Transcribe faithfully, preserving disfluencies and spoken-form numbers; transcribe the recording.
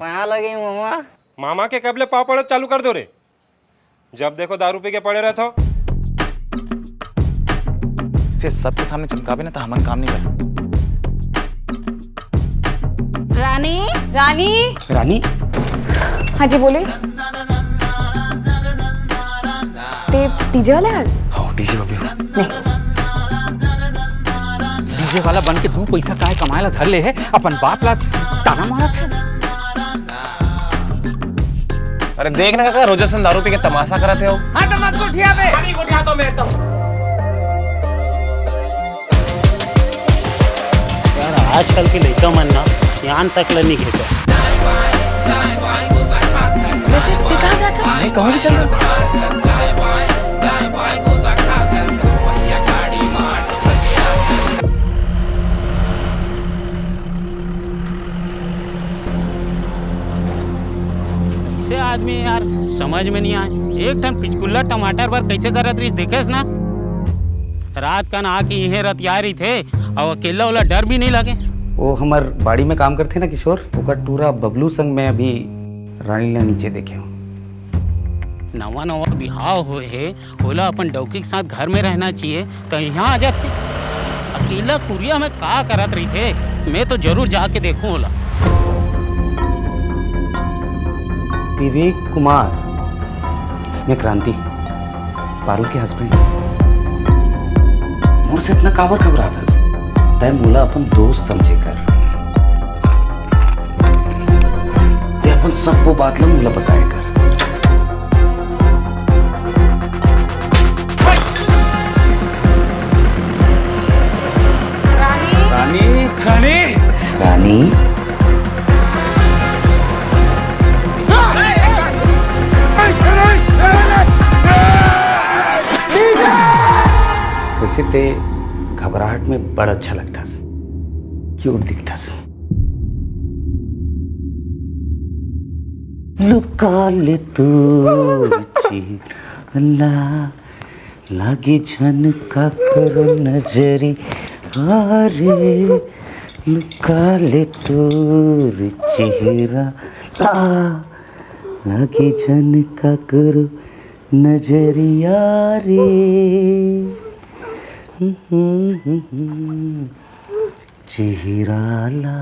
पाँव लगे मामा। मामा के कब ले पाँव पड़त चालू कर दो रे? जब देखो दारू पी के पड़े रहत हो। से सबके सामने चमकाबे ना त हमन काम नहीं कर। रानी। रानी। रानी। हाँ जी, बोले। ते डीजे वाले हस? हो, डीजे वाले हो। नहीं। डीजे वाला बन के दू पैसा काय कमाए ला धर ले हे, अपन बाप ला ताना मारत हे। अरे देख ना काका, रोजा सन दारू पी के तमाशा करत हे हो। हाँ तो मत गोठिया बे। अभी गोठिया तो मैं तो। यार, आजकल के लइका मन ना सियान तक ल नहीं घेते। वैसे ते कहाँ जात हस? मैं कहूँ भी चल दूँ। कैसे आदमी यार, समझ में नहीं आए। एक ठन पिचकुल्ला टमाटर बर कैसे करत रहिस, देखेस ना? रात कन आके इहें रतियाए रहिथे, अउ अकेला ओला डर भी नहीं लगे। वो हमर बाड़ी में काम करथे ना किशोर, ओकर टूरा बबलू संग मैं अभी रानी ला नीचे देखे हूँ। नवा नवा बिहाव होए हे, ओला अपन डौकी के साथ घर में रहना चाहिए, त यहाँ आ जाथे। अकेला कुरिया में का करत रहिथे, मैं तो जरूर जाके देखूँ ओला। विवेक कुमार, मैं क्रांति, पारुल के हस्बैंड। मोर से इतना काबर घबरात हस? तैं मोला अपन दोस्त समझे कर। ते अपन सब्बो बात ला मोला बताए कर। रानी। रानी। रानी। रानी। वैसे ते घबराहट में बड़ अच्छा लगथस, क्यूट दिखथस। लुका ले तोर चेहरा ला, लागे झन काकरो नजरिया रे। लुका ले तोर चेहरा ला, लागे झन काकरो नजरिया रे। चेहरा ला।